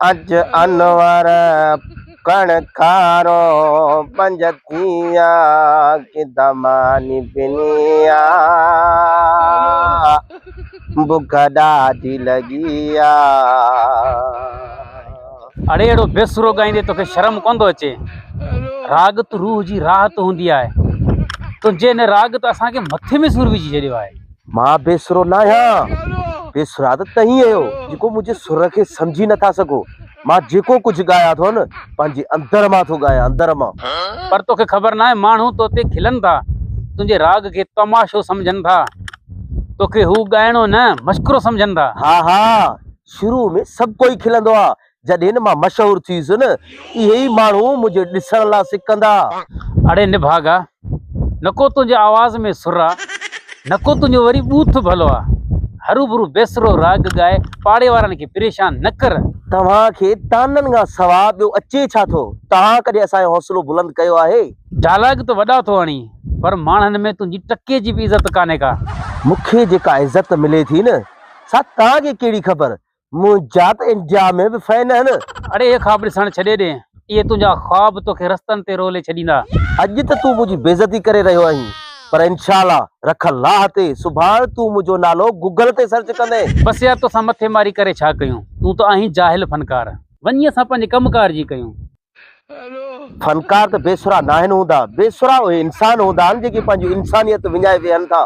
اڄ انور ڪڻ کارو پنج ٿيا ڪدا ماني پني آ بک ڏاڍي لڳي آ. اڙي اهڙو بي سرو ڳائيندي توکي شرم ڪونه ٿو اچي. راڳ ته روح جي راحت هوندي آهي. تنهنجي ان راڳ ته اسان کي مٿي ۾ سور وجهي ڇڏيو آهي. مان بي سرو ناهيان. بي سرا ته توهين آهيو جيڪو منهنجي سر کي سمجهي نٿا سگهو. مان جيڪو ڪجهه ڳايان ٿو نه پنهنجي اندر مان ٿو ڳايان اندر مان. پر توکي خبر ناهي ماڻهو تو تي کلن ٿا. تنهنجي راڳ کي تماشو سمجهن ٿا. توکي هو ڳائڻو نه مشڪرو سمجهن ٿا. ها ها شروع ۾ سڀ ڪوئي کلندو آ، جڏهن مان مشهور ٿيس نه، اهي ئي ماڻهو منهنجي ڏسڻ لا سڪندا. اڙي نڀاڳا، نڪو تنهنجي آواز ۾ سر آ، نڪو تنهنجو وري ٻوٿ ڀلو آ. هروڀرو بيسرو راڳ ڳائي پاڙي وارن کي پريشان نه ڪر. توهان کي طعنن کان سوا ٻيو اچي ڇا ٿو؟ توهان ڪڏهن اسان جو حوصلو بلند ڪيو آهي؟ ڊائلاگ ته وڏا ٿو هڻين، پر ماڻهن ۾ تنهنجي ٽڪي جي به عزت ڪانهي ڪا. مون کي جيڪا عزت ملي ٿي نه، سا توهان کي ڪهڙي خبر؟ منهنجا ته انڊيا ۾ به فين آهن. اڙي اهي خواب ڏسڻ ڇڏي ڏي، اهي تنهنجا خواب توکي رستن تي رولي ڇڏيندا. اڄ ته تون منهنجي بيعزتي ڪري رهيو آهين، پر انشاء الله رک الله تي سڀاڻ تون منهنجو نالو گوگل تي سرچ ڪندين. بس يار توسان مٿي ماري ڪري ڇا ڪيون، تون ته آهين جاهل فنڪار. وڃي اسان پنهنجي ڪم ڪار جي ڪيون. فنڪار ته بي سرا ناهن هوندا، بي سرا اهي انسان هوندا آهن جيڪي پنهنجي انسانيت وڃائي ويهن ٿا.